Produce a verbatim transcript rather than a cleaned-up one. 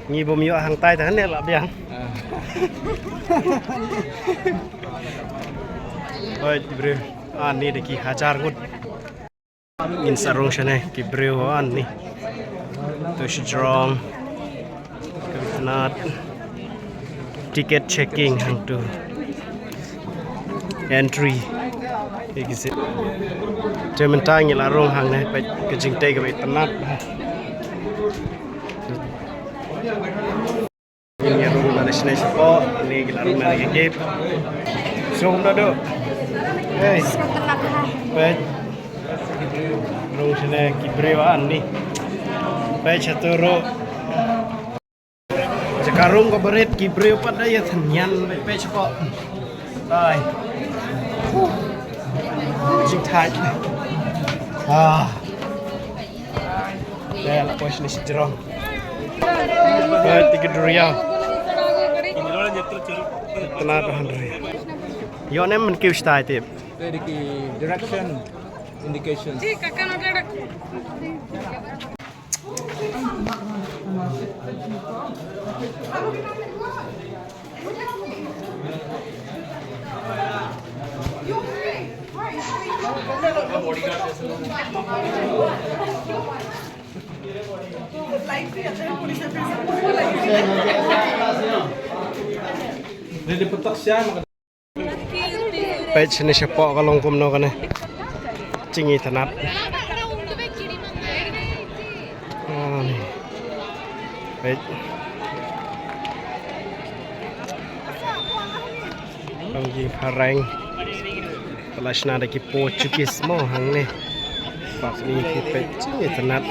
Ngi bym ïoh hangtai te hangne la biang. Hoi, ki briew. Ani da ki hajar ngut. Ngin sa rung shane ki briew ani. To shajrong. Ka bi tnat. Ticket checking hangtu. Entry exit. Te mynta ngi la rung hangne, peit ka jingtei ka ba itynnad. Ngi rung na shane shapoh, ngi la rung na ki gate. So kumno do? Hey. Peit. Rung shane ki briew ani. Peit shatu ruh. Jaka rung ka barit ki briew pat da ïa thngan, peit shapoh. Ai. Jingthait. Ah. Te la poi shane shajrong. Peit ki duriaw. Tnat han duriaw. Ïoh ne men ki u shtai tip. Te ki direction indication. Peit shane shapoh ka long kumno kane. Jingitynnad. Ah, peit. Long ki phareng. Ka la shna da ki Portuguese mo hangne. Bad ngi ki peit jingitynnad.